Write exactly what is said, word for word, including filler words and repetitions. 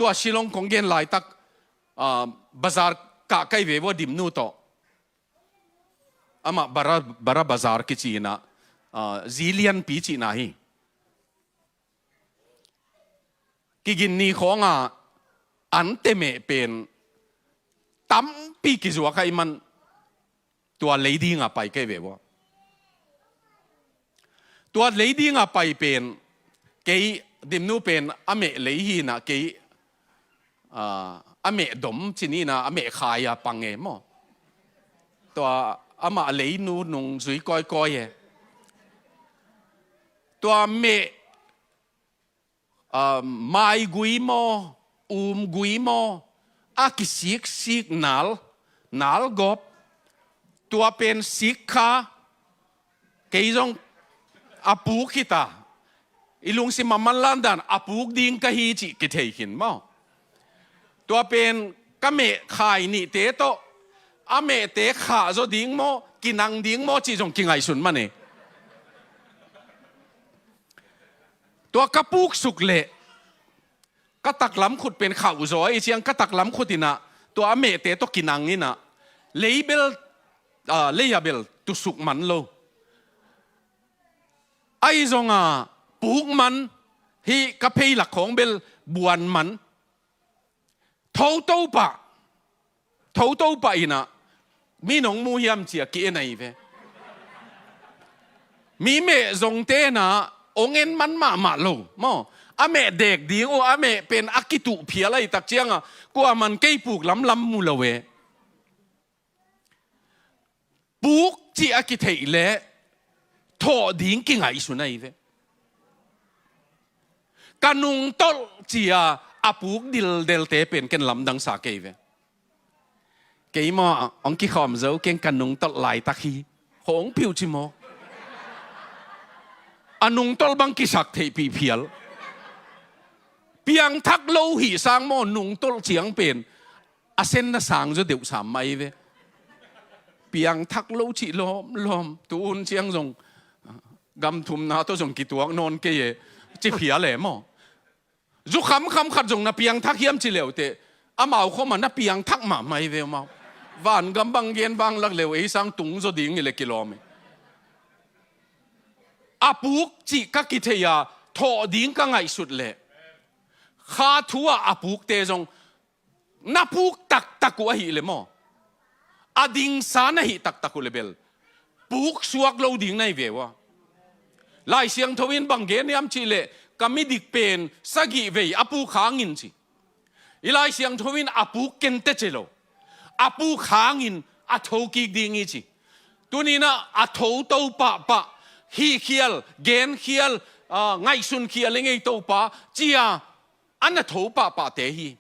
Tua Shillong kong gen laitak, ah, bazar kah kai ve vua Dimnu tawh. Amah Bara, Bara Bazar kici inah, ah, zi lianpi cihna hi. Kigin ni khawngah an temeh pen tampi kizuak ahih man tua lei dingah pai kai ve vua. Tua lei dingah pai pen kei Dimnu pen a meh lei hinah kei, ah, a meh dom cininah a meh khai a pang e maw. Tua amah leinu nung zui kawikawi e. Tua meh, ah, maigui maw, umgui maw, a kisiksik nal, nalgawp, tua pen sik kha, kei zong a puk hita, i lungsim a manlan dan a puk ding ka hi cih kithei khin maw. Tua pen ka meh khai nihte tawh a mehte khah zaw ding maw, kinang ding maw cih zong kingaihsun man e. Tua ka puksuk leh ka taklam khut pen khauh zaw ahih ciang ka taklam khut inah tua a mehte tawh kinang inah lei bel, ah, lei a bel tusuk man lo. Ahi zongah puk man, hih ka phei lak khawng bel buan man. Thoto pah, thoto pah inah mi nong mu hiam ci-a ki-en ahi ve. Mi meh zongte inah ong en man mahmah lo maw. A meh dek ding uh, a meh pen a kituh phial ahih tak ciangah kuaman kei puk lamlam mu lo e. Puk cih a kitheih leh thawh ding kingaihsun ahi ve. Ka nungtolh ci-a a puk dildelte pen ken lamdangsa kei ve. Kei maw, hong kikhawm zo keng, ka nungtolh laitak hi. Hong piuh ci maw. A nungtolh bang kisak theihpih phial. Piangthak lo hih sang maw, nungtolh ciang pen a sen na sang zaw deuh sam mah hi ve. Piangthak lo cih lawmlawm, tu hun ciang zong gam thumna tawh zong kituak nawn kei e, ci phial e maw. Zu khamkham khat zong na piangthak hiam ci leuteh, amau khawm ah na piangthak mahmah hi ve amau. Vangam bang gen vanglak leu ei sang tung zaw ding hi leh kilawm e. A puk cih ka kitheih a, thawh ding ka ngaihsut leh kha thu ah a pukte zong na puk taktak uh ahih leh maw, a dingsa na hih taktak uh leh bel puk suak lo ding na hi ve uh a. Lai Siangtho in bang gen hiam cih leh, ka midik pen sagih vei a puk hangin ci. I Lai Siangtho in a puk kei teh ci lo, a puk hangin a tho kik ding hi ci. Tuni-in ah a thoto pahpah, hihkhial, genkhial, ah, ngaihsunkhial i ngei Topa ci-a a na tho pahpahte hi.